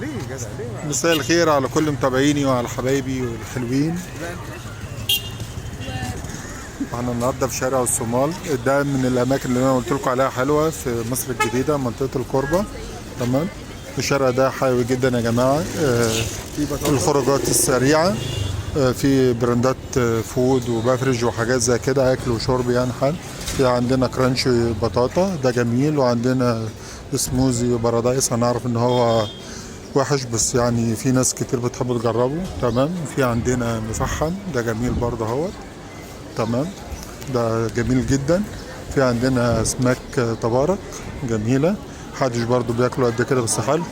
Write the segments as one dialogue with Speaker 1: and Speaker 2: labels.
Speaker 1: ليه يا جدع ليه؟
Speaker 2: مساء الخير على كل متابعيني وعلى حبايبي والحلوين. احنا النهارده في شارع الصومال، ده من الاماكن اللي انا قلت لكم عليها حلوة في مصر الجديدة، منطقة الكوربه. تمام. الشارع ده حيوي جدا يا جماعة. الخروجات السريعة، في براندات، food و beverage وحاجات زي كده، اكل وشرب يعني. حال في عندنا crunchy بطاطا ده جميل، وعندنا smoothie paradise. هنعرف ان هو وحش بس يعني في ناس كتير بتحب تجربه. تمام. في عندنا مفحم ده جميل برضه اهوت. تمام، ده جميل جدا. في عندنا اسماك تبارك جميلة، محدش برضه بياكله قد كده بس حلو.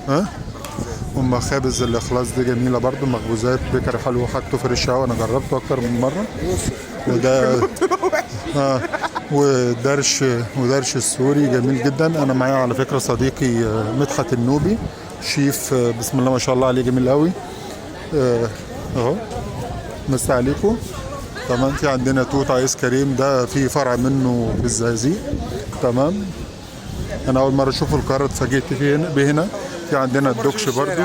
Speaker 2: ها، ومخابز الاخلاص دي جميلة برضه، مخبوزات bakery حلو، حاجته fresh قوي، انا جربته اكتر من مرة. وده ودرش السوري جميل جدا. انا معايا على فكرة صديقي مدحت النوبي، شيف، بسم الله ما شاء الله عليه، جميل قوي. اهو مسا عليكم. تمام. في عندنا توت ايس كريم، ده في فرع منه في الزقازيق. تمام. انا اول مرة اشوفه القاهرة، اتفاجئت فيه به هنا. في عندنا الدوكش برضو،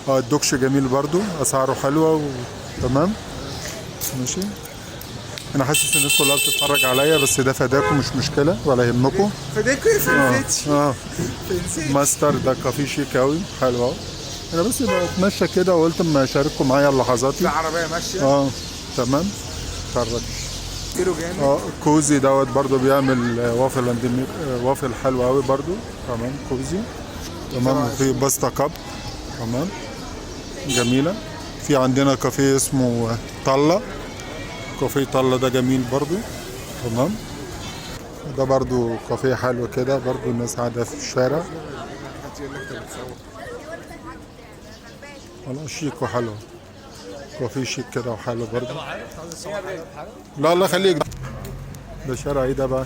Speaker 2: الدوكش جميل برضو، اسعاره حلوة تمام ماشي. انا حاسس ان الناس كلها بتتفرج عليا، بس ده فداكم، مش مشكلة ولا يهمكم.
Speaker 1: فداكوا يا فنسيتش. فنسيتش.
Speaker 2: ماستر ده كافيه شيك قوي، حلو اهو. انا بس بتمشى كده وقلت اما اشارككم معايا لحظاتي.
Speaker 1: في عربية ماشية.
Speaker 2: تمام. اتفرج.
Speaker 1: كيلو جامد.
Speaker 2: كوزي دوت برضو بيعمل waffle and waffle حلو قوي برضو. تمام، كوزي. تمام. وفي pasta cup، تمام، جميلة. في عندنا كافيه اسمه طلة، كافيه طلة ده جميل برضو. تمام. ده برضو كافيه حلو كده برضو، الناس قاعدة في الشارع. والله شيك وحلو، كافيه شيك كده وحلو برضو. لا الله يخليك. ده شارع ايه ده بقى؟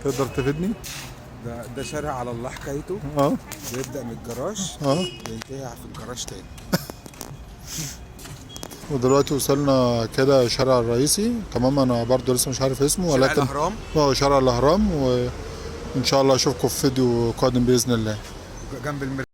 Speaker 2: تقدر تفيدني؟
Speaker 1: ده شارع على الله حكايته. بيبدأ من الجراج، بينتهي في الجراج تاني.
Speaker 2: ودلوقتي وصلنا كده الشارع الرئيسي. تمام. انا برضو لسه مش عارف اسمه،
Speaker 1: شارع
Speaker 2: ولكن
Speaker 1: الأهرام.
Speaker 2: شارع الاهرام. وان شاء الله اشوفكم في فيديو قادم باذن الله.
Speaker 1: جنب المركز.